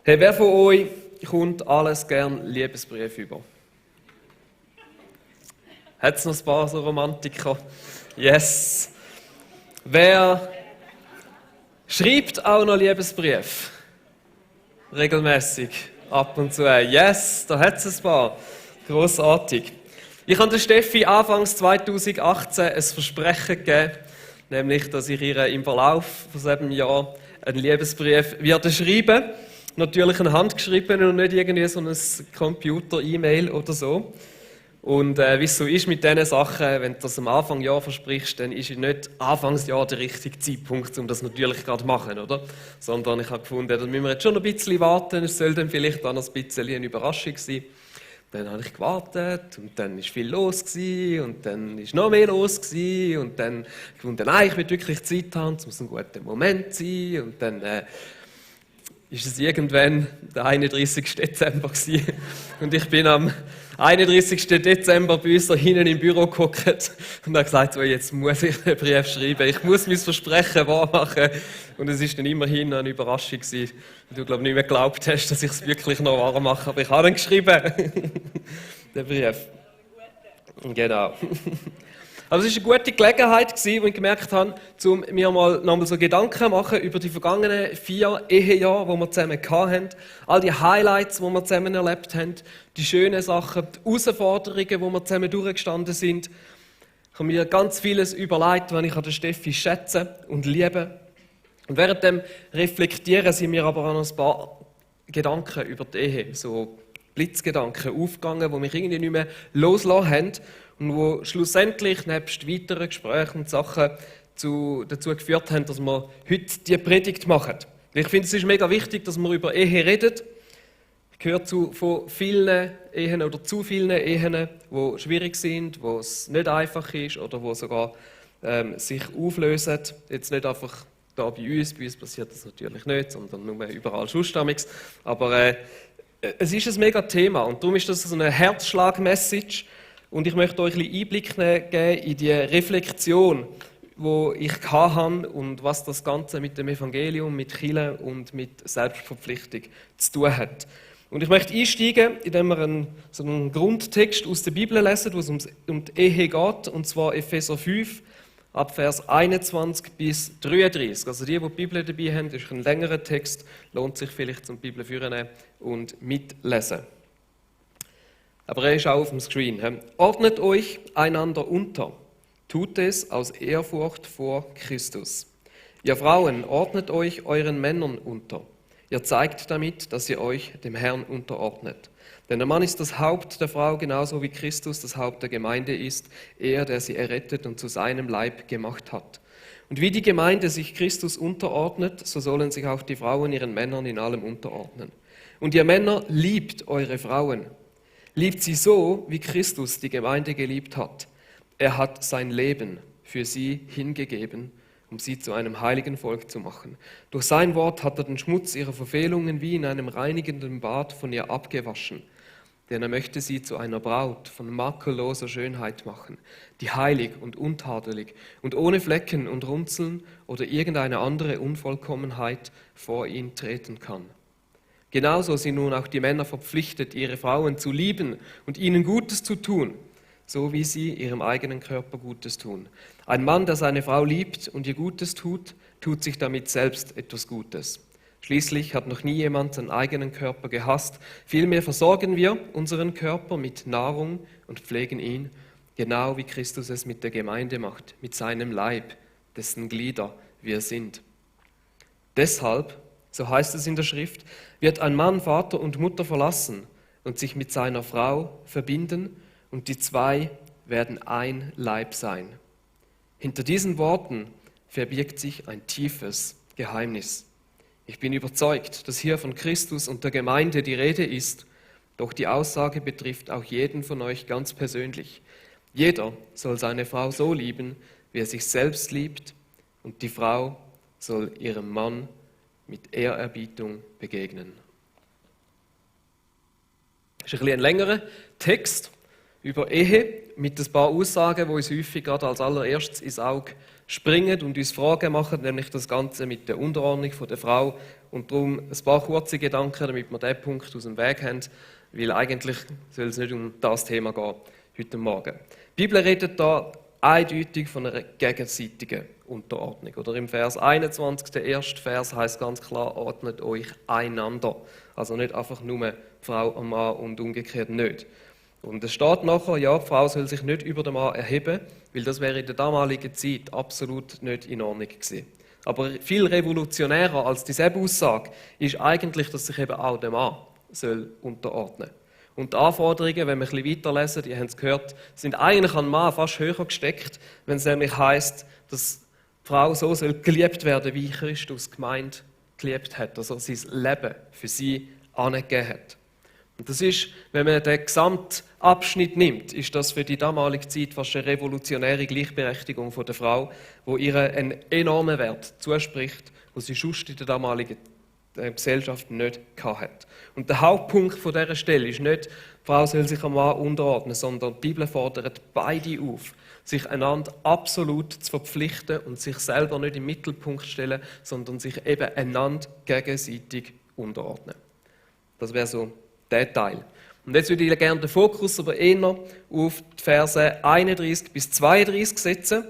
Hey, wer von euch kommt alles gern Liebesbrief über? Hat es noch ein paar so Romantiker? Yes! Wer schreibt auch noch Liebesbrief? Regelmäßig, ab und zu. Yes, da hat es ein paar. Grossartig. Ich habe der Steffi anfangs 2018 ein Versprechen gegeben, nämlich, dass ich ihr im Verlauf von diesem Jahr einen Liebesbrief werde schreiben. Natürlich einen handgeschriebenen und nicht irgendwie so ein Computer-E-Mail oder so. Und wie es so ist mit diesen Sachen, wenn du das am Anfang Jahr versprichst, dann ist es nicht Anfangsjahr der richtige Zeitpunkt, um das natürlich gerade zu machen, oder? Sondern ich habe gefunden, da müssen wir jetzt schon ein bisschen warten, es soll dann vielleicht auch noch ein bisschen eine Überraschung sein. Dann habe ich gewartet und dann war viel los gewesen, und dann ist noch mehr los gewesen, und dann gefunden, nein, ich will wirklich Zeit haben, es muss ein guter Moment sein, und dann ist es irgendwann der 31. Dezember gewesen. Und ich bin am 31. Dezember bei uns da hinten im Büro gehockt und habe gesagt, so, jetzt muss ich einen Brief schreiben, ich muss mein Versprechen wahrmachen. Und es war dann immerhin eine Überraschung gewesen, weil du, glaube ich, nicht mehr geglaubt hast, dass ich es wirklich noch wahr mache. Aber ich habe ihn geschrieben, den Brief. Genau. Aber es war eine gute Gelegenheit, wo ich gemerkt habe, um mir nochmal so Gedanken zu machen über die vergangenen 4 Ehejahre, die wir zusammen hatten. All die Highlights, die wir zusammen erlebt haben, die schönen Sachen, die Herausforderungen, die wir zusammen durchgestanden sind. Ich habe mir ganz vieles überlegt, was ich an der Steffi schätze und liebe. Und während dem Reflektieren sind mir aber auch noch ein paar Gedanken über die Ehe, so Blitzgedanken aufgegangen, die mich irgendwie nicht mehr loslassen haben. Und wo schlussendlich, nebst weiteren Gesprächen und Sachen, dazu geführt haben, dass wir heute diese Predigt machen. Ich finde, es ist mega wichtig, dass wir über Ehe reden. Ich gehöre von vielen Ehen oder zu vielen Ehen, die schwierig sind, wo es nicht einfach ist oder wo sogar sich auflösen. Jetzt nicht einfach da bei uns passiert das natürlich nicht, sondern nur überall sonst. Aber es ist ein mega Thema und darum ist das so eine Herzschlag-Message. Und ich möchte euch ein bisschen Einblick geben in die Reflexion, die ich hatte und was das Ganze mit dem Evangelium, mit Kirche und mit Selbstverpflichtung zu tun hat. Und ich möchte einsteigen, indem wir so einen Grundtext aus der Bibel lesen, wo es um die Ehe geht, und zwar Epheser 5, ab Vers 21 bis 33. Also die Bibel dabei haben, ist ein längerer Text, lohnt sich vielleicht zum Bibel führen und mitlesen. Aber er ist auch auf dem Screen. Ordnet euch einander unter. Tut es aus Ehrfurcht vor Christus. Ihr Frauen, ordnet euch euren Männern unter. Ihr zeigt damit, dass ihr euch dem Herrn unterordnet. Denn der Mann ist das Haupt der Frau, genauso wie Christus das Haupt der Gemeinde ist, er, der sie errettet und zu seinem Leib gemacht hat. Und wie die Gemeinde sich Christus unterordnet, so sollen sich auch die Frauen ihren Männern in allem unterordnen. Und ihr Männer, liebt eure Frauen. Liebt sie so, wie Christus die Gemeinde geliebt hat. Er hat sein Leben für sie hingegeben, um sie zu einem heiligen Volk zu machen. Durch sein Wort hat er den Schmutz ihrer Verfehlungen wie in einem reinigenden Bad von ihr abgewaschen. Denn er möchte sie zu einer Braut von makelloser Schönheit machen, die heilig und untadelig und ohne Flecken und Runzeln oder irgendeine andere Unvollkommenheit vor ihn treten kann. Genauso sind nun auch die Männer verpflichtet, ihre Frauen zu lieben und ihnen Gutes zu tun, so wie sie ihrem eigenen Körper Gutes tun. Ein Mann, der seine Frau liebt und ihr Gutes tut, tut sich damit selbst etwas Gutes. Schließlich hat noch nie jemand seinen eigenen Körper gehasst. Vielmehr versorgen wir unseren Körper mit Nahrung und pflegen ihn, genau wie Christus es mit der Gemeinde macht, mit seinem Leib, dessen Glieder wir sind. Deshalb, so heißt es in der Schrift, wird ein Mann Vater und Mutter verlassen und sich mit seiner Frau verbinden, und die zwei werden ein Leib sein. Hinter diesen Worten verbirgt sich ein tiefes Geheimnis. Ich bin überzeugt, dass hier von Christus und der Gemeinde die Rede ist, doch die Aussage betrifft auch jeden von euch ganz persönlich. Jeder soll seine Frau so lieben, wie er sich selbst liebt, und die Frau soll ihrem Mann mit Ehrerbietung begegnen. Das ist ein bisschen ein längerer Text. über Ehe mit ein paar Aussagen, die uns häufig gerade als allererstes ins Auge springen und uns Fragen machen, nämlich das Ganze mit der Unterordnung der Frau. Und darum ein paar kurze Gedanken, damit wir diesen Punkt aus dem Weg haben, weil eigentlich soll es nicht um das Thema gehen heute Morgen. Die Bibel redet da eindeutig von einer gegenseitigen Unterordnung. Oder im Vers 21, der erste Vers, heißt ganz klar, ordnet euch einander. Also nicht einfach nur Frau am Mann und umgekehrt nicht. Und es steht nachher, ja, die Frau soll sich nicht über den Mann erheben, weil das wäre in der damaligen Zeit absolut nicht in Ordnung gewesen. Aber viel revolutionärer als diese Aussage ist eigentlich, dass sich eben auch der Mann soll unterordnen. Und die Anforderungen, wenn wir ein bisschen weiterlesen, ihr habt es gehört, sind eigentlich an den Mann fast höher gesteckt, wenn es nämlich heisst, dass die Frau so soll geliebt werden, wie Christus die Gemeinde geliebt hat, also sein Leben für sie angegeben hat. Und das ist, wenn man den Gesamtabschnitt nimmt, ist das für die damalige Zeit fast eine revolutionäre Gleichberechtigung von der Frau, wo ihr einen enormen Wert zuspricht, wo sie sonst in der damaligen Gesellschaft nicht hatte. Und der Hauptpunkt von dieser Stelle ist nicht, die Frau soll sich am Mann unterordnen, sondern die Bibel fordert beide auf, sich einander absolut zu verpflichten und sich selber nicht im Mittelpunkt stellen, sondern sich eben einander gegenseitig unterordnen. Das wäre so der Teil. Und jetzt würde ich gerne den Fokus aber eher auf die Verse 31 bis 32 setzen,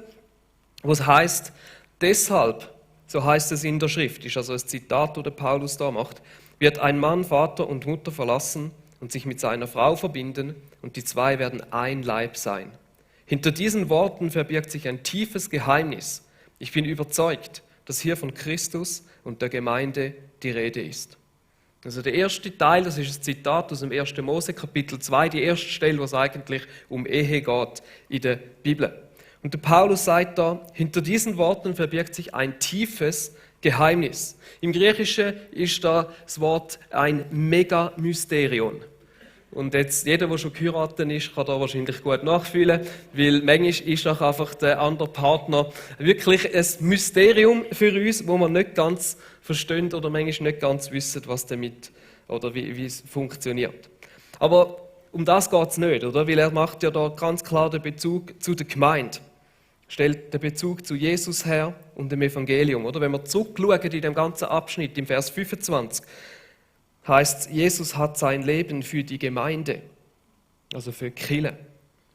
wo es heisst, deshalb, so heißt es in der Schrift, ist also ein Zitat, das Paulus da macht, wird ein Mann Vater und Mutter verlassen und sich mit seiner Frau verbinden und die zwei werden ein Leib sein. Hinter diesen Worten verbirgt sich ein tiefes Geheimnis. Ich bin überzeugt, dass hier von Christus und der Gemeinde die Rede ist. Also der erste Teil, das ist ein Zitat aus dem 1. Mose, Kapitel 2, die erste Stelle, wo es eigentlich um Ehe geht in der Bibel. Und der Paulus sagt da, hinter diesen Worten verbirgt sich ein tiefes Geheimnis. Im Griechischen ist da das Wort ein Megamysterion. Und jetzt, jeder, der schon geheiratet ist, kann da wahrscheinlich gut nachfühlen, weil manchmal ist auch einfach der andere Partner wirklich ein Mysterium für uns, wo man nicht ganz verstehen oder manchmal nicht ganz wissen, was damit oder wie es funktioniert. Aber um das geht es nicht, oder? Weil er macht ja da ganz klar den Bezug zu der Gemeinde. Stellt den Bezug zu Jesus her und dem Evangelium. Oder? Wenn wir zurückschauen in dem ganzen Abschnitt, im Vers 25, heißt es, Jesus hat sein Leben für die Gemeinde, also für die Kirche.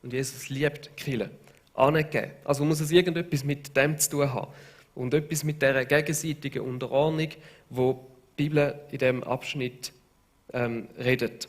Und Jesus liebt die Kirche, angegeben. Also muss es irgendetwas mit dem zu tun haben. Und etwas mit dieser gegenseitigen Unterordnung, wo die Bibel in diesem Abschnitt redet.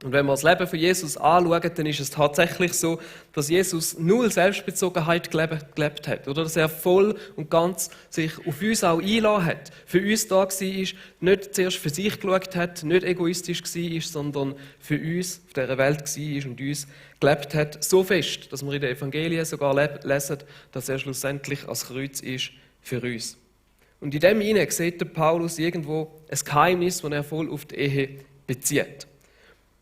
Und wenn wir das Leben von Jesus anschauen, dann ist es tatsächlich so, dass Jesus null Selbstbezogenheit gelebt hat. Oder dass er voll und ganz sich auf uns auch einlassen hat. Für uns da war, nicht zuerst für sich geschaut hat, nicht egoistisch war, sondern für uns auf dieser Welt war und uns gelebt hat. So fest, dass wir in den Evangelien sogar lesen, dass er schlussendlich ans Kreuz ist für uns. Und in dem hinein sieht der Paulus irgendwo ein Geheimnis, das er voll auf die Ehe bezieht.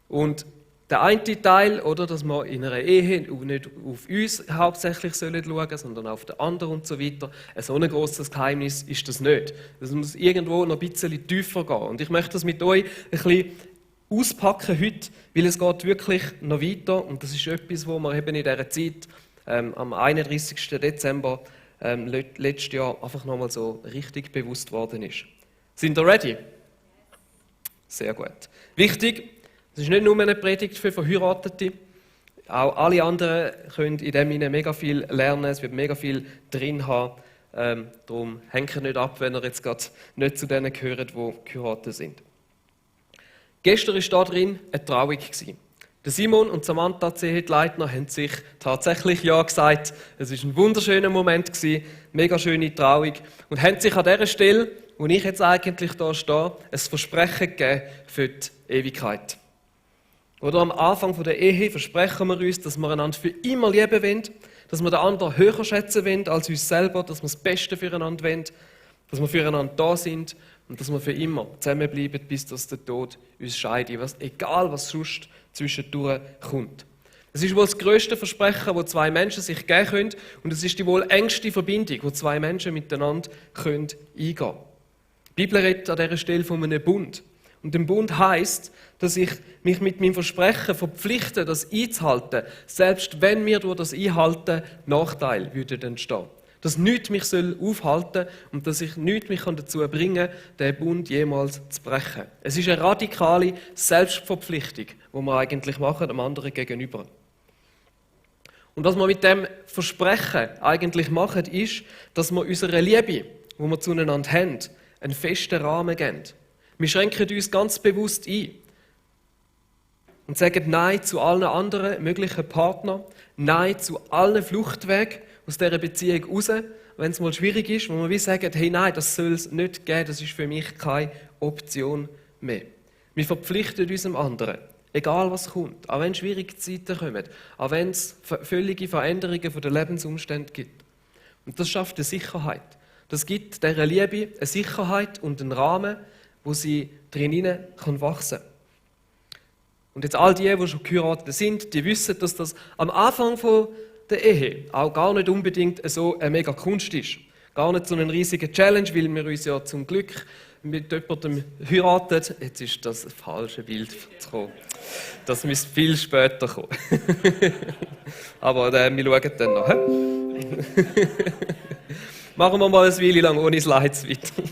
Und der eine Teil, oder, dass wir in einer Ehe nicht auf uns hauptsächlich schauen sollen, sondern auf den anderen und so weiter, so ein grosses Geheimnis ist das nicht. Das muss irgendwo noch ein bisschen tiefer gehen. Und ich möchte das mit euch ein bisschen auspacken heute, weil es geht wirklich noch weiter. Und das ist etwas, wo wir eben in dieser Zeit, am 31. Dezember letztes Jahr, einfach nochmal so richtig bewusst worden ist. Sind ihr ready? Sehr gut. Wichtig, es ist nicht nur eine Predigt für Verheiratete, auch alle anderen können in dem Sinne mega viel lernen, es wird mega viel drin haben. Darum hängt nicht ab, wenn ihr jetzt gerade nicht zu denen gehört, die geheiratet sind. Gestern war da drin eine Trauung. Der Simon und Samantha, die Leitner, haben sich tatsächlich Ja gesagt. Es war ein wunderschöner Moment, mega schöne Trauung. Und haben sich an dieser Stelle, wo ich jetzt eigentlich da stehe, ein Versprechen gegeben für die Ewigkeit. Oder am Anfang der Ehe versprechen wir uns, dass wir einander für immer lieben wollen, dass wir den anderen höher schätzen wollen als uns selber, dass wir das Beste füreinander wollen, dass wir füreinander da sind und dass wir für immer zusammenbleiben, bis dass der Tod uns scheidet, egal was sonst zwischendurch kommt. Das ist wohl das grösste Versprechen, das zwei Menschen sich geben können, und es ist die wohl engste Verbindung, die zwei Menschen miteinander eingehen können. Die Bibel redet an dieser Stelle von einem Bund. Und im Bund heisst, dass ich mich mit meinem Versprechen verpflichte, das einzuhalten, selbst wenn mir durch das Einhalten Nachteil würde entstehen. Dass nichts mich aufhalten soll und dass ich nichts mich dazu bringen kann, den Bund jemals zu brechen. Es ist eine radikale Selbstverpflichtung, die wir eigentlich machen, dem anderen gegenüber. Und was wir mit dem Versprechen eigentlich machen, ist, dass wir unserer Liebe, die wir zueinander haben, einen festen Rahmen geben. Wir schränken uns ganz bewusst ein und sagen Nein zu allen anderen möglichen Partnern, Nein zu allen Fluchtwegen aus dieser Beziehung raus, wenn es mal schwierig ist, wo wir wie sagen, hey, nein, das soll es nicht geben, das ist für mich keine Option mehr. Wir verpflichten uns dem anderen, egal was kommt, auch wenn schwierige Zeiten kommen, auch wenn es völlige Veränderungen der Lebensumstände gibt. Und das schafft eine Sicherheit. Das gibt dieser Liebe eine Sicherheit und einen Rahmen, wo sie drin wachsen kann. Und jetzt all die schon geheiratet sind, die wissen, dass das am Anfang der Ehe auch gar nicht unbedingt so eine mega Kunst ist. Gar nicht so eine riesige Challenge, weil wir uns ja zum Glück mit jemandem heiraten. Jetzt ist das falsche Bild gekommen. Das müsste viel später kommen. Aber wir schauen dann noch. Machen wir mal eine Weile lang ohne Slides weiter.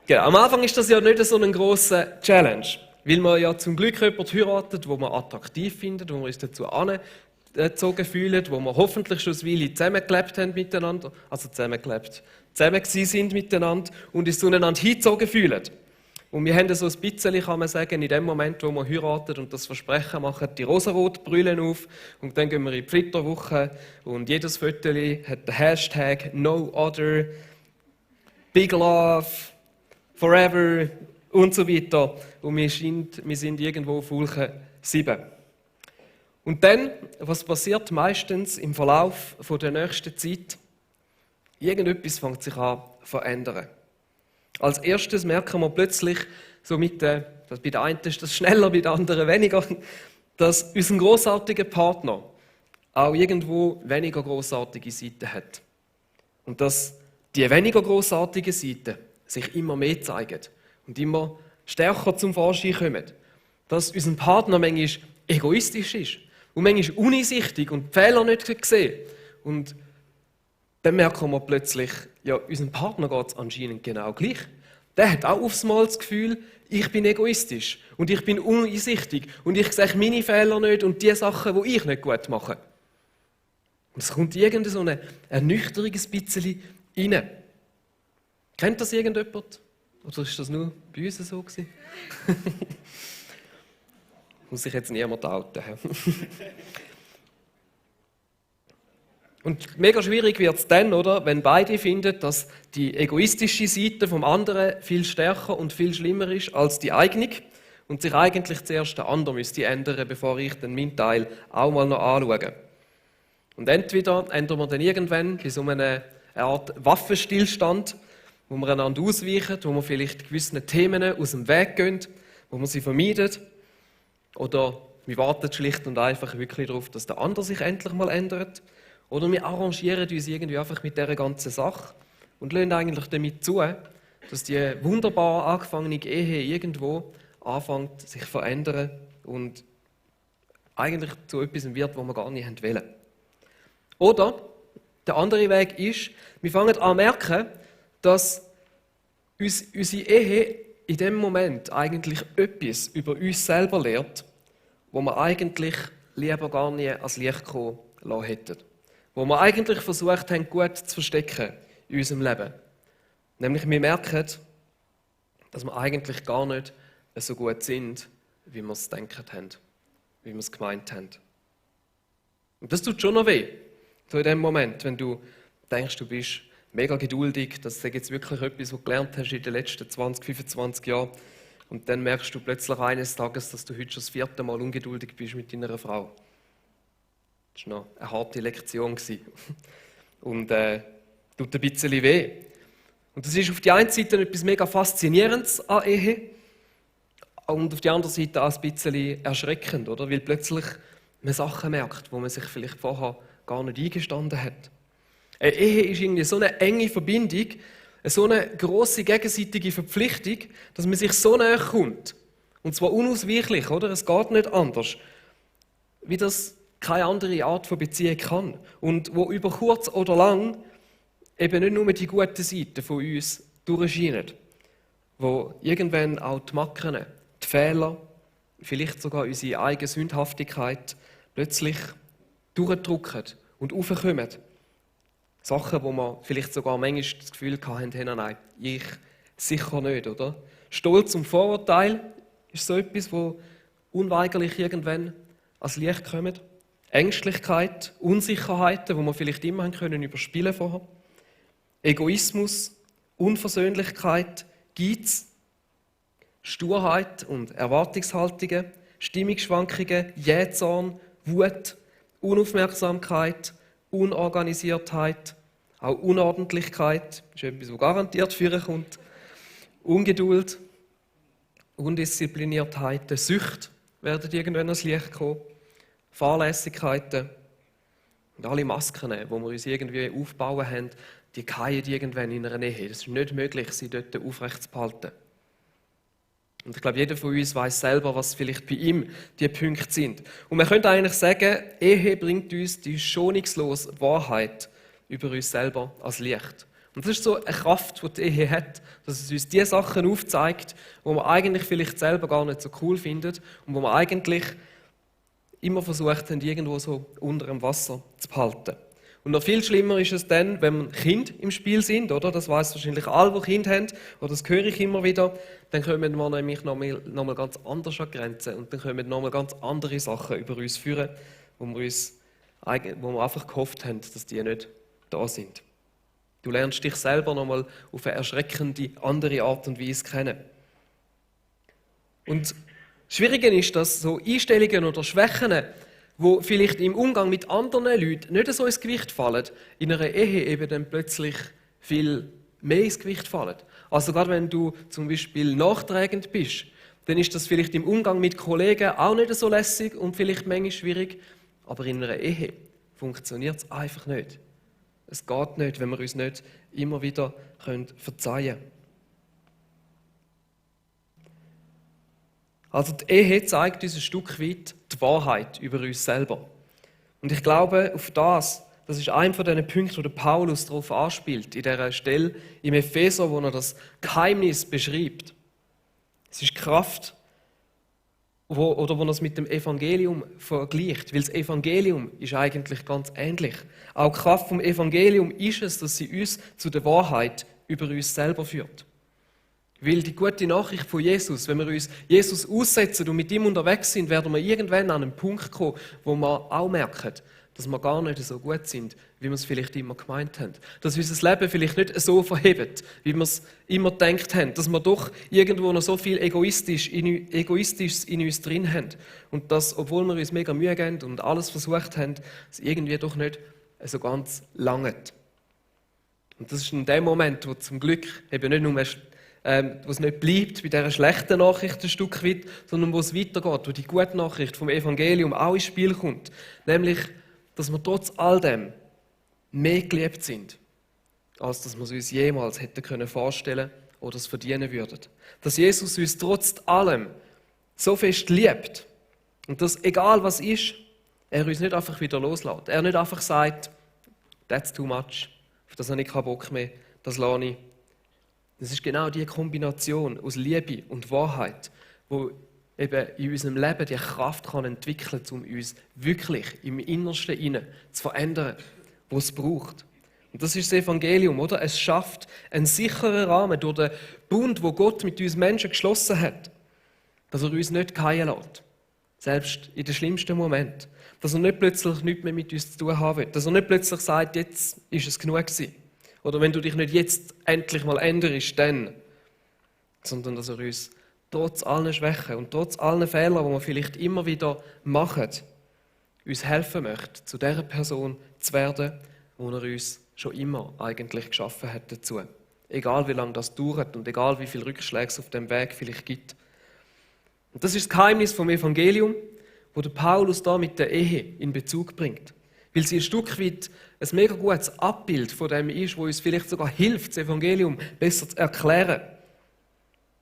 Genau. Am Anfang ist das ja nicht so eine grosse Challenge, weil man ja zum Glück jemanden heiratet, wo man attraktiv findet, wo man uns dazu angezogen fühlt, wo wir hoffentlich schon eine Weile zusammengelebt haben miteinander, zusammen gewesen sind miteinander und uns zueinander hingezogen fühlen. Und wir haben so ein bisschen, kann man sagen, in dem Moment, wo wir heiraten und das Versprechen machen, die rosaroten Brüllen auf und dann gehen wir in die Flitterwoche und jedes Foto hat den Hashtag No Other, Big Love, Forever und so weiter. Und wir sind irgendwo auf Wolke 7. Und dann, was passiert meistens im Verlauf der nächsten Zeit? Irgendetwas fängt sich an zu verändern. Als erstes merken wir plötzlich, so bei der einen ist das schneller, bei der anderen weniger, dass unser grossartiger Partner auch irgendwo weniger grossartige Seiten hat. Und dass die weniger grossartigen Seiten sich immer mehr zeigen und immer stärker zum Vorschein kommen. Dass unser Partner manchmal egoistisch ist und manchmal uneinsichtig und die Fehler nicht sehen. Und dann merken wir plötzlich, ja, unserem Partner geht es anscheinend genau gleich. Der hat auch aufs Mal das Gefühl, ich bin egoistisch und ich bin uneinsichtig und ich sehe meine Fehler nicht und die Sachen, die ich nicht gut mache. Und es kommt irgendeine so eine Ernüchterung ein bisschen rein. Kennt das irgendjemand? Oder ist das nur bei uns so gewesen? Muss sich jetzt niemand outen. Und mega schwierig wird es dann, oder, wenn beide finden, dass die egoistische Seite vom anderen viel stärker und viel schlimmer ist als die eigene und sich eigentlich zuerst der andere müsste ändern, bevor ich dann meinen Teil auch mal noch anschaue. Und entweder ändern wir dann irgendwann bei so einer Art Waffenstillstand, wo wir einander ausweichen, wo wir vielleicht gewissen Themen aus dem Weg gehen, wo wir sie vermeiden, oder wir warten schlicht und einfach wirklich darauf, dass der andere sich endlich mal ändert. Oder wir arrangieren uns irgendwie einfach mit dieser ganzen Sache und lassen eigentlich damit zu, dass die wunderbar angefangene Ehe irgendwo anfängt, sich zu verändern und eigentlich zu etwas wird, was wir gar nicht wollen. Oder der andere Weg ist, wir fangen an zu merken, dass unsere Ehe in dem Moment eigentlich etwas über uns selber lehrt, wo wir eigentlich lieber gar nicht ans Licht kommen lassen hätten. Wo wir eigentlich versucht haben, gut zu verstecken in unserem Leben. Nämlich wir merken, dass wir eigentlich gar nicht so gut sind, wie wir es gedacht haben, wie wir es gemeint haben. Und das tut schon noch weh, so in dem Moment, wenn du denkst, du bist mega geduldig, das ist jetzt wirklich etwas, was du gelernt hast in den letzten 20, 25 Jahren. Und dann merkst du plötzlich eines Tages, dass du heute schon das 4. Mal ungeduldig bist mit deiner Frau. Das war noch eine harte Lektion. Und tut ein bisschen weh. Und das ist auf die einen Seite etwas mega Faszinierendes an Ehe und auf die andere Seite auch ein bisschen erschreckend, oder? Weil plötzlich man Sachen merkt, wo man sich vielleicht vorher gar nicht eingestanden hat. Eine Ehe ist irgendwie so eine enge Verbindung, so eine grosse gegenseitige Verpflichtung, dass man sich so näher kommt. Und zwar unausweichlich, oder? Es geht nicht anders. Wie das keine andere Art von Beziehung kann. Und wo über kurz oder lang eben nicht nur die guten Seiten von uns durchscheinen, wo irgendwann auch die Macken, die Fehler, vielleicht sogar unsere eigene Sündhaftigkeit plötzlich durchdrücken und aufkommen. Sachen, wo man vielleicht sogar manchmal das Gefühl hatten, nein, ich sicher nicht, oder? Stolz und Vorurteil ist so etwas, wo unweigerlich irgendwann ans Licht kommt. Ängstlichkeit, Unsicherheiten, wo man vielleicht immer überspielen vorher. Egoismus, Unversöhnlichkeit, Geiz, Sturheit und Erwartungshaltungen, Stimmungsschwankungen, Jähzorn, Wut, Unaufmerksamkeit, Unorganisiertheit, auch Unordentlichkeit, ist etwas, was garantiert vorkommt, Ungeduld, Undiszipliniertheit, Sucht werden irgendwann ans Licht kommen, Fahrlässigkeiten und alle Masken, die wir uns irgendwie aufbauen haben, die fallen irgendwann in einer Ehe. Es ist nicht möglich, sie dort aufrecht zu behalten. Und ich glaube, jeder von uns weiß selber, was vielleicht bei ihm die Punkte sind. Und man könnte eigentlich sagen, Ehe bringt uns die schonungslose Wahrheit über uns selber als Licht. Und das ist so eine Kraft, die die Ehe hat, dass es uns die Sachen aufzeigt, die man eigentlich vielleicht selber gar nicht so cool findet und wo man eigentlich immer versucht haben, irgendwo so unter dem Wasser zu behalten. Und noch viel schlimmer ist es dann, wenn Kinder im Spiel sind, oder? Das weiss wahrscheinlich alle, die Kinder haben, oder das höre ich immer wieder. Dann kommen wir nämlich nochmal ganz anders an Grenzen und dann kommen nochmal ganz andere Sachen über uns führen, wo wir einfach gehofft haben, dass die nicht da sind. Du lernst dich selber nochmal auf eine erschreckende andere Art und Weise kennen. Und das Schwierige ist, dass so Einstellungen oder Schwächen, die vielleicht im Umgang mit anderen Leuten nicht so ins Gewicht fallen, in einer Ehe eben dann plötzlich viel mehr ins Gewicht fallen. Also gerade wenn du zum Beispiel nachtragend bist, dann ist das vielleicht im Umgang mit Kollegen auch nicht so lässig und vielleicht manchmal schwierig, aber in einer Ehe funktioniert es einfach nicht. Es geht nicht, wenn wir uns nicht immer wieder verzeihen können. Also die Ehe zeigt uns ein Stück weit die Wahrheit über uns selber. Und ich glaube, auf das ist einer von diesen Punkten, wo der Paulus darauf anspielt, in dieser Stelle im Epheser, wo er das Geheimnis beschreibt. Es ist Kraft, wo er es mit dem Evangelium vergleicht, weil das Evangelium ist eigentlich ganz ähnlich. Auch die Kraft vom Evangelium ist es, dass sie uns zu der Wahrheit über uns selber führt. Weil die gute Nachricht von Jesus, wenn wir uns Jesus aussetzen und mit ihm unterwegs sind, werden wir irgendwann an einen Punkt kommen, wo wir auch merken, dass wir gar nicht so gut sind, wie wir es vielleicht immer gemeint haben. Dass unser Leben vielleicht nicht so verhebt, wie wir es immer gedacht haben. Dass wir doch irgendwo noch so viel Egoistisches in uns drin haben. Und dass, obwohl wir uns mega Mühe geben und alles versucht haben, es irgendwie doch nicht so ganz langt. Und das ist in dem Moment, wo zum Glück eben nicht nur wo es nicht bleibt bei dieser schlechten Nachricht ein Stück weit, sondern wo es weitergeht, wo die gute Nachricht vom Evangelium auch ins Spiel kommt. Nämlich, dass wir trotz all dem mehr geliebt sind, als dass wir es uns jemals hätten vorstellen können oder es verdienen würden. Dass Jesus uns trotz allem so fest liebt und dass, egal was ist, er uns nicht einfach wieder loslässt. Er nicht einfach sagt, that's too much, auf das habe ich keinen Bock mehr, das lasse ich. Das ist genau die Kombination aus Liebe und Wahrheit, wo eben in unserem Leben die Kraft kann entwickeln kann, um uns wirklich im Innersten innen zu verändern, wo es braucht. Und das ist das Evangelium, oder? Es schafft einen sicheren Rahmen durch den Bund, wo Gott mit uns Menschen geschlossen hat, dass er uns nicht fallen lässt, selbst in den schlimmsten Moment, dass er nicht plötzlich nichts mehr mit uns zu tun haben will, dass er nicht plötzlich sagt, jetzt ist es genug gewesen. Oder wenn du dich nicht jetzt endlich mal änderst, dann. Sondern dass er uns trotz allen Schwächen und trotz allen Fehlern, die wir vielleicht immer wieder machen, uns helfen möchte, zu der Person zu werden, die er uns schon immer eigentlich geschaffen hat dazu. Egal wie lange das dauert und egal wie viele Rückschläge es auf dem Weg vielleicht gibt. Und das ist das Geheimnis vom Evangelium, wo der Paulus da mit der Ehe in Bezug bringt. Weil sie ein Stück weit ein mega gutes Abbild von dem ist, wo uns vielleicht sogar hilft, das Evangelium besser zu erklären.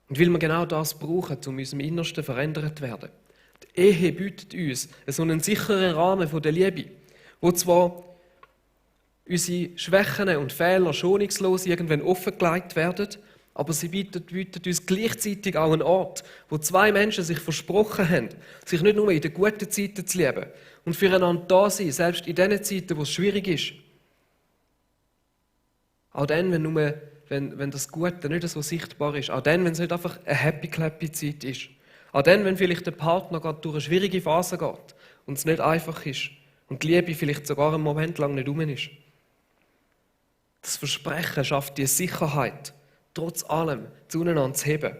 Und weil wir genau das brauchen, um in unserem Innersten verändert zu werden. Die Ehe bietet uns so einen sicheren Rahmen von der Liebe, wo zwar unsere Schwächen und Fehler schonungslos irgendwann offengelegt werden, aber sie bietet uns gleichzeitig auch einen Ort, wo zwei Menschen sich versprochen haben, sich nicht nur in den guten Zeiten zu lieben und füreinander da sein, selbst in den Zeiten, wo es schwierig ist. Auch dann, wenn das Gute nicht so sichtbar ist, auch dann, wenn es nicht einfach eine happy-clappy-Zeit ist, auch dann, wenn vielleicht der Partner gerade durch eine schwierige Phase geht und es nicht einfach ist und die Liebe vielleicht sogar einen Moment lang nicht rum ist. Das Versprechen schafft die Sicherheit, trotz allem zueinander zu heben.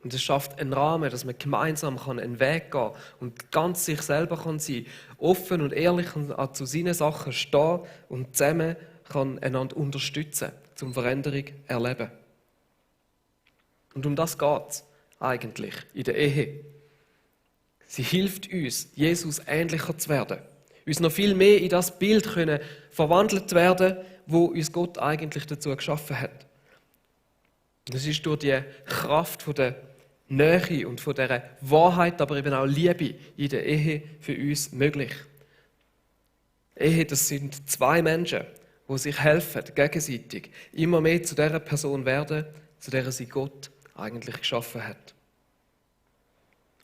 Und es schafft einen Rahmen, dass man gemeinsam einen Weg gehen kann und ganz sich selber sein kann, offen und ehrlich zu seinen Sachen stehen und zusammen kann einander unterstützen, zum Veränderung erleben. Und um das geht es eigentlich in der Ehe. Sie hilft uns, Jesus ähnlicher zu werden, uns noch viel mehr in das Bild verwandelt werden, wo uns Gott eigentlich dazu geschaffen hat. Das ist durch die Kraft von der Nähe und von dieser Wahrheit, aber eben auch Liebe in der Ehe für uns möglich. Ehe, das sind zwei Menschen, die sich helfen, gegenseitig, immer mehr zu der Person werden, zu der sie Gott eigentlich geschaffen hat.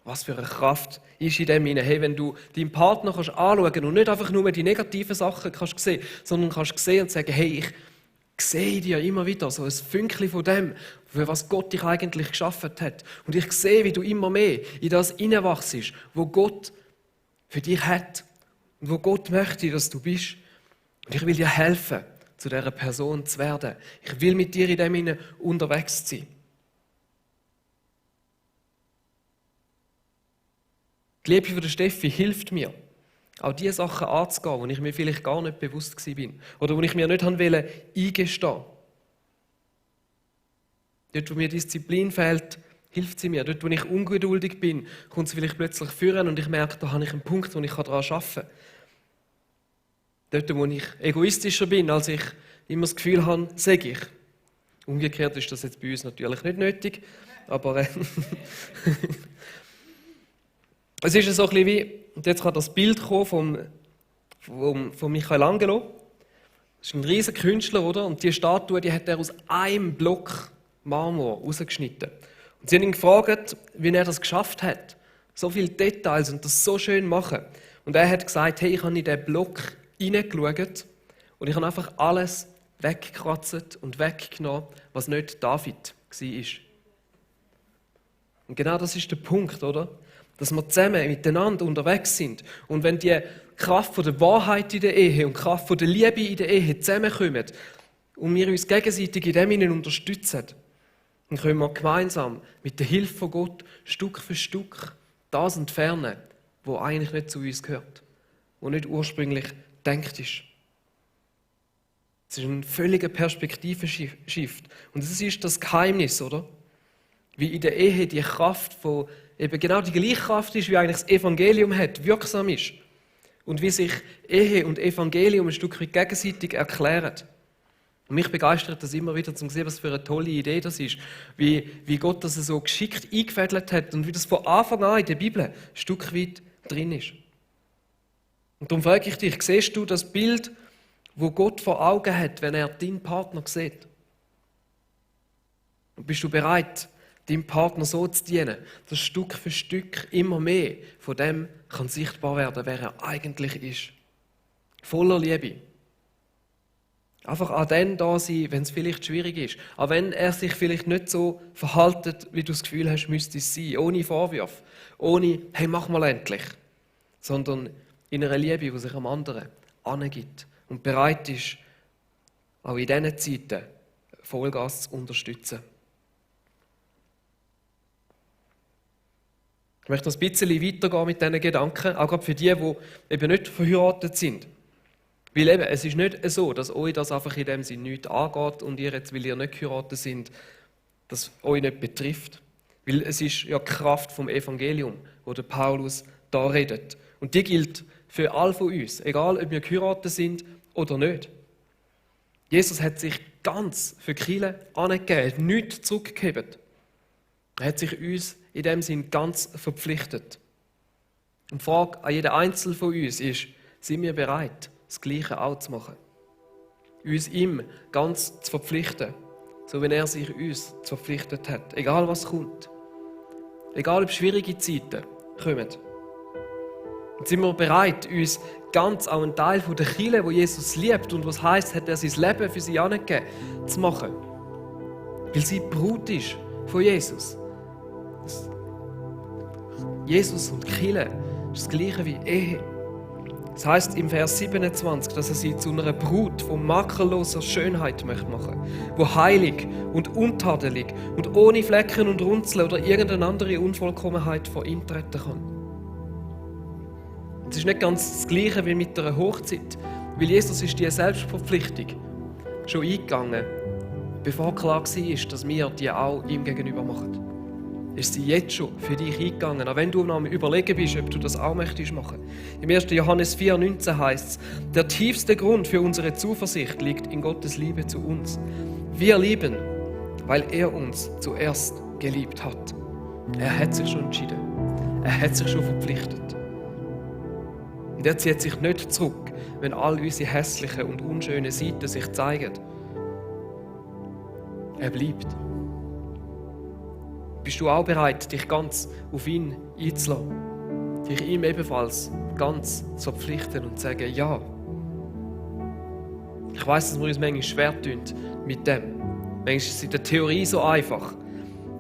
Was für eine Kraft ist in dem hinein, hey, wenn du deinen Partner kannst anschauen und nicht einfach nur die negativen Sachen kannst sehen, sondern kannst sehen und sagen, hey, ich sehe in dir immer wieder so ein Fünkchen von dem, für was Gott dich eigentlich geschaffen hat. Und ich sehe, wie du immer mehr in das hineinwachst, wo Gott für dich hat und wo Gott möchte, dass du bist. Und ich will dir helfen, zu dieser Person zu werden. Ich will mit dir in dem hinein unterwegs sein. Die Liebe von der Steffi hilft mir, auch die Sachen anzugehen, wo ich mir vielleicht gar nicht bewusst war oder wo ich mir nicht eingestehen wollte. Dort, wo mir Disziplin fehlt, hilft sie mir. Dort, wo ich ungeduldig bin, kommt sie vielleicht plötzlich führen und ich merke, da habe ich einen Punkt, wo ich daran arbeiten kann. Dort, wo ich egoistischer bin, als ich immer das Gefühl habe, sage ich. Umgekehrt ist das jetzt bei uns natürlich nicht nötig, aber es ist so ein bisschen wie, und jetzt kann das Bild kommen von Michelangelo. Das ist ein riesiger Künstler, oder? Und die Statue, die hat er aus einem Block Marmor rausgeschnitten. Und sie haben ihn gefragt, wie er das geschafft hat. So viele Details und das so schön machen. Und er hat gesagt, hey, ich habe in diesen Block hineingeschaut und ich habe einfach alles weggekratzt und weggenommen, was nicht David war. Und genau das ist der Punkt, oder? Dass wir zusammen miteinander unterwegs sind. Und wenn die Kraft von der Wahrheit in der Ehe und die Kraft von der Liebe in der Ehe zusammenkommen und wir uns gegenseitig in dem hinein unterstützen, dann können wir gemeinsam mit der Hilfe von Gott Stück für Stück das entfernen, was eigentlich nicht zu uns gehört, was nicht ursprünglich gedacht ist. Es ist ein völliger Perspektivenshift. Und das ist das Geheimnis, oder? Wie in der Ehe die Kraft von eben genau die gleiche Kraft ist, wie eigentlich das Evangelium hat, wirksam ist. Und wie sich Ehe und Evangelium ein Stück weit gegenseitig erklären. Und mich begeistert das immer wieder, zu sehen, was für eine tolle Idee das ist. Wie Gott das so geschickt eingefädelt hat und wie das von Anfang an in der Bibel ein Stück weit drin ist. Und darum frage ich dich, siehst du das Bild, wo Gott vor Augen hat, wenn er deinen Partner sieht? Und bist du bereit, deinem Partner so zu dienen, dass Stück für Stück immer mehr von dem kann sichtbar werden, wer er eigentlich ist? Voller Liebe. Einfach an den da sein, wenn es vielleicht schwierig ist. Auch wenn er sich vielleicht nicht so verhaltet, wie du das Gefühl hast, müsste es sein. Ohne Vorwürfe. Ohne, hey, mach mal endlich. Sondern in einer Liebe, die sich am anderen angibt und bereit ist, auch in diesen Zeiten Vollgas zu unterstützen. Ich möchte noch ein bisschen weitergehen mit diesen Gedanken, auch gerade für die, die eben nicht verheiratet sind. Weil eben, es ist nicht so, dass euch das einfach in dem Sinne nichts angeht und ihr jetzt, weil ihr nicht geheiratet sind, das euch nicht betrifft. Weil es ist ja die Kraft vom Evangelium, wo der Paulus da redet. Und die gilt für alle von uns, egal ob wir geheiratet sind oder nicht. Jesus hat sich ganz für die Kirche angegeben, nichts zurückgegeben. Er hat sich uns in dem Sinn ganz verpflichtet. Und die Frage an jeden Einzelnen von uns ist, sind wir bereit, das Gleiche auch zu machen? Uns ihm ganz zu verpflichten, so wie er sich uns verpflichtet hat. Egal was kommt. Egal ob schwierige Zeiten kommen. Und sind wir bereit, uns ganz auch einen Teil von der Kirche, wo Jesus liebt und was heisst, hat er sein Leben für sie angegeben, zu machen. Weil sie die Brut ist von Jesus. Jesus und die Kirche ist das Gleiche wie Ehe. Das heisst im Vers 27, dass er sie zu einer Brut von makelloser Schönheit möchte machen, wo heilig und untadelig und ohne Flecken und Runzeln oder irgendeine andere Unvollkommenheit vor ihm treten kann. Es ist nicht ganz das Gleiche wie mit einer Hochzeit, weil Jesus ist diese Selbstverpflichtung schon eingegangen, bevor klar war, dass wir die auch ihm gegenüber machen. Ist sie jetzt schon für dich eingegangen, auch wenn du noch am Überlegen bist, ob du das auch möchtest machen. Im 1. Johannes 4,19 heißt es, der tiefste Grund für unsere Zuversicht liegt in Gottes Liebe zu uns. Wir lieben, weil er uns zuerst geliebt hat. Er hat sich schon entschieden. Er hat sich schon verpflichtet. Und er zieht sich nicht zurück, wenn all unsere hässlichen und unschönen Seiten sich zeigen. Er bleibt. Bist du auch bereit, dich ganz auf ihn einzulassen? Dich ihm ebenfalls ganz zu verpflichten und zu sagen, ja. Ich weiss, dass wir uns manchmal schwer tun mit dem. Manchmal ist es in der Theorie so einfach.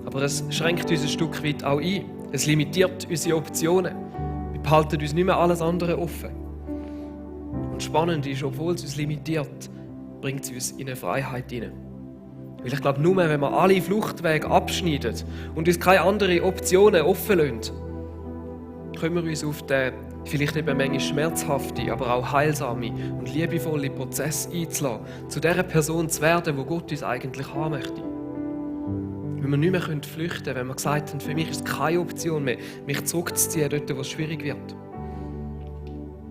Aber es schränkt uns ein Stück weit auch ein. Es limitiert unsere Optionen. Wir behalten uns nicht mehr alles andere offen. Und spannend ist, obwohl es uns limitiert, bringt es uns in eine Freiheit hinein. Weil ich glaube, nur wenn wir alle Fluchtwege abschneiden und uns keine anderen Optionen offen lassen, können wir uns auf den vielleicht eben manchmal schmerzhaften, aber auch heilsame und liebevolle Prozess einzulassen, zu der Person zu werden, wo Gott uns eigentlich haben möchte. Wenn wir nicht mehr flüchten können, wenn wir gesagt haben, für mich ist es keine Option mehr, mich zurückzuziehen dort, wo es schwierig wird.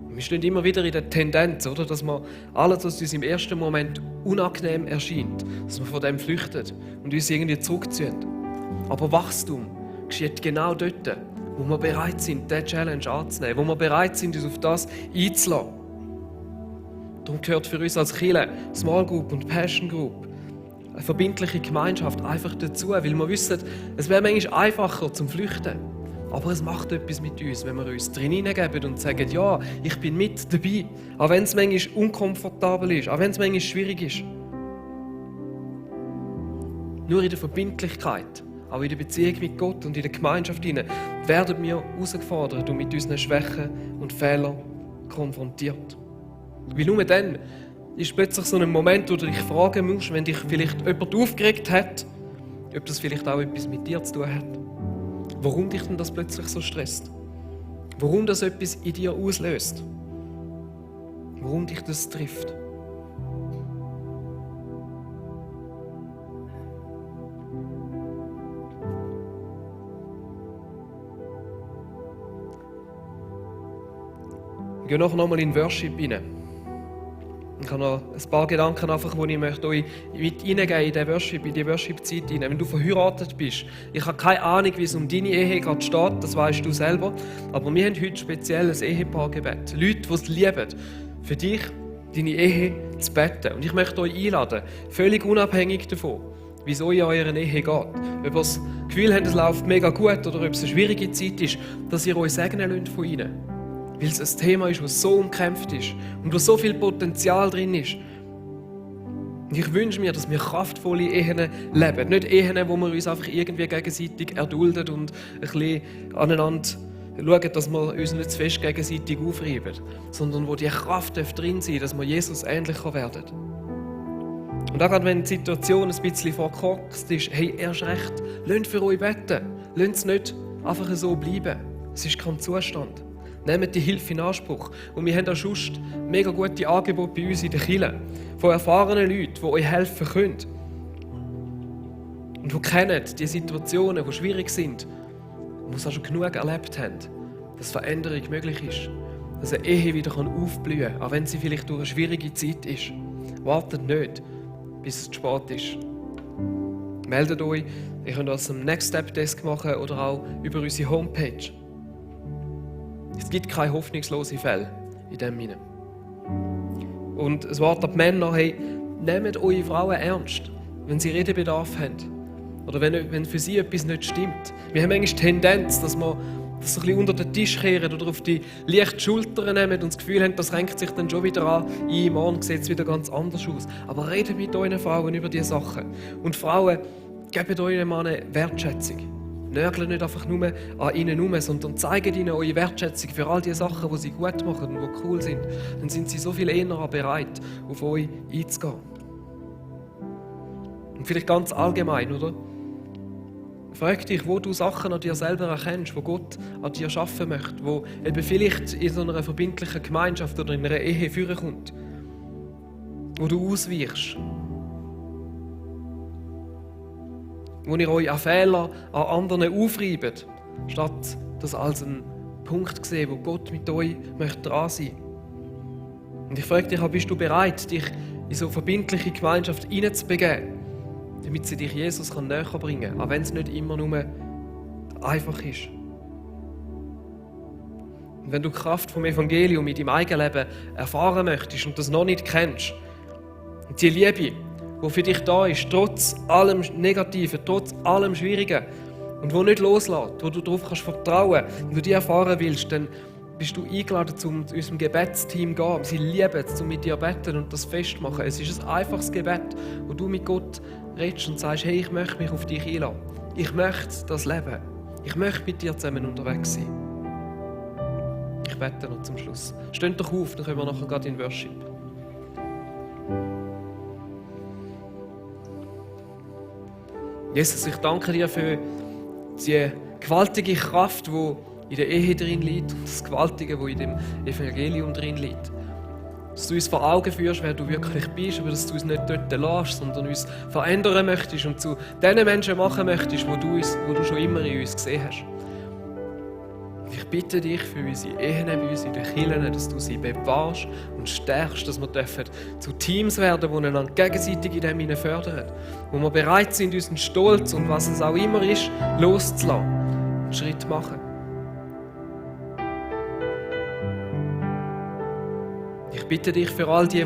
Wir stehen immer wieder in der Tendenz, oder, dass wir alles, was uns im ersten Moment unangenehm erscheint, dass wir von dem flüchten und uns irgendwie zurückziehen. Aber Wachstum geschieht genau dort, wo wir bereit sind, diese Challenge anzunehmen, wo wir bereit sind, uns auf das einzulassen. Darum gehört für uns als Kirche Small Group und Passion Group eine verbindliche Gemeinschaft einfach dazu, weil wir wissen, es wäre manchmal einfacher zum Flüchten. Aber es macht etwas mit uns, wenn wir uns drin hineingeben und sagen, ja, ich bin mit dabei. Auch wenn es manchmal unkomfortabel ist, auch wenn es manchmal schwierig ist. Nur in der Verbindlichkeit, auch in der Beziehung mit Gott und in der Gemeinschaft werden wir herausgefordert und mit unseren Schwächen und Fehlern konfrontiert. Weil nur dann ist plötzlich so ein Moment, wo du dich fragen musst, wenn dich vielleicht jemand aufgeregt hat, ob das vielleicht auch etwas mit dir zu tun hat. Warum dich denn das plötzlich so stresst? Warum das etwas in dir auslöst? Warum dich das trifft? Wir gehen nachher nochmal in Worship rein. Ich habe noch ein paar Gedanken, die ich möchte euch mit hineingeben in die Worship-Zeit hinein. Wenn du verheiratet bist, ich habe keine Ahnung, wie es um deine Ehe gerade steht, das weißt du selber. Aber wir haben heute speziell ein Ehepaargebet. Leute, die es lieben, für dich, deine Ehe zu beten. Und ich möchte euch einladen, völlig unabhängig davon, wie es in eurer Ehe geht. Ob ihr das Gefühl habt, es läuft mega gut oder ob es eine schwierige Zeit ist, dass ihr euch segnen lasst von ihnen. Weil es ein Thema ist, das so umkämpft ist und wo so viel Potenzial drin ist. Und ich wünsche mir, dass wir kraftvolle Ehen leben. Nicht Ehen, wo wir uns einfach irgendwie gegenseitig erdulden und ein bisschen aneinander schauen, dass wir uns nicht zu fest gegenseitig aufreiben, sondern wo die Kraft drin sein darf, dass wir Jesus ähnlicher werden. Und auch gerade wenn die Situation ein bisschen verkorkst ist, hey, erst recht, lasst für euch beten. Lasst es nicht einfach so bleiben. Es ist kein Zustand. Nehmt die Hilfe in Anspruch. Und wir haben auch sonst mega gute Angebote bei uns in der Kirche. Von erfahrenen Leuten, die euch helfen können. Und die kennen die Situationen, die schwierig sind. Und die es auch schon genug erlebt haben, dass Veränderung möglich ist. dass eine Ehe wieder aufblühen kann, auch wenn sie vielleicht durch eine schwierige Zeit ist. Wartet nicht, bis es zu spät ist. Meldet euch, ihr könnt das am Next Step Desk machen oder auch über unsere Homepage. Es gibt keine hoffnungslosen Fälle in dem Sinne. Und es Wort an die Männer, hey, nehmt eure Frauen ernst, wenn sie Redebedarf haben. Oder wenn für sie etwas nicht stimmt. Wir haben manchmal die Tendenz, dass wir das so ein bisschen unter den Tisch kehren oder auf die leichten Schultern nehmen und das Gefühl haben, das renkt sich dann schon wieder an. Morgen sieht es wieder ganz anders aus. Aber redet mit euren Frauen über diese Sachen. Und Frauen, gebt euren Männern Wertschätzung. Nörgeln nicht einfach nur an ihnen herum, sondern zeigt ihnen eure Wertschätzung für all die Sachen, die sie gut machen und die cool sind. Dann sind sie so viel eher bereit, auf euch einzugehen. Und vielleicht ganz allgemein, oder? Frag dich, wo du Sachen an dir selber erkennst, wo Gott an dir arbeiten möchte, wo eben vielleicht in so einer verbindlichen Gemeinschaft oder in einer Ehe vorkommt, wo du ausweichst, wo ihr euch an Fehler an anderen aufreibt, statt das als einen Punkt zu sehen, wo Gott mit euch möchte dran sein. Und ich frage dich auch, bist du bereit, dich in so eine verbindliche Gemeinschaft hineinzubegeben, damit sie dich Jesus näher bringen kann, auch wenn es nicht immer nur einfach ist. Und wenn du die Kraft vom Evangelium in deinem eigenen Leben erfahren möchtest und das noch nicht kennst, und die Liebe, die für dich da ist, trotz allem Negativen, trotz allem Schwierigen und die nicht loslässt, wo du darauf vertrauen kannst, wenn du die erfahren willst, dann bist du eingeladen, zu unserem Gebetsteam zu gehen. Sie lieben es, mit dir zu beten und das festmachen. Es ist ein einfaches Gebet, wo du mit Gott redest und sagst, hey, ich möchte mich auf dich einlassen. Ich möchte das leben. Ich möchte mit dir zusammen unterwegs sein. Ich bete noch zum Schluss. Steht doch auf, dann können wir nachher gerade in Worship. Jesus, ich danke dir für die gewaltige Kraft, die in der Ehe drin liegt und das Gewaltige, das in dem Evangelium drin liegt. Dass du uns vor Augen führst, wer du wirklich bist, aber dass du uns nicht dort lässt, sondern uns verändern möchtest und zu den Menschen machen möchtest, wo du schon immer in uns gesehen hast. Ich bitte dich für unsere Ehen bei uns in den Kirchen, dass du sie bewahrst und stärkst, dass wir zu Teams werden, die einander gegenseitig in dem hinein fördern, wo wir bereit sind, unseren Stolz und was es auch immer ist, loszulassen und einen Schritt machen. Ich bitte dich für all die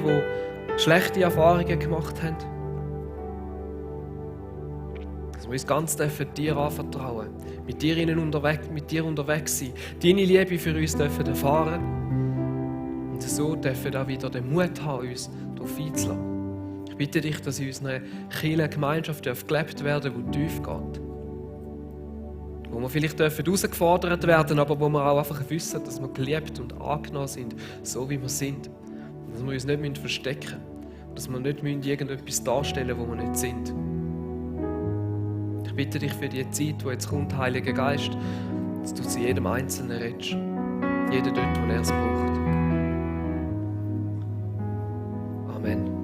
schlechte Erfahrungen gemacht haben, dass wir uns ganz dir anvertrauen dürfen, mit dir unterwegs sein, deine Liebe für uns dürfen erfahren und so dürfen auch wieder den Mut haben, uns darauf einzulassen. Ich bitte dich, dass in unserer Kirchengemeinschaft gelebt werden darf, die tief geht. Wo wir vielleicht herausgefordert werden, aber wo wir auch einfach wissen, dass wir geliebt und angenommen sind, so wie wir sind. Und dass wir uns nicht verstecken müssen. Dass wir nicht irgendetwas darstellen müssen, wo wir nicht sind. Ich bitte dich für die Zeit, die jetzt kommt, Heiliger Geist, dass du zu jedem Einzelnen redest. Jeder dort, wo er es braucht. Amen.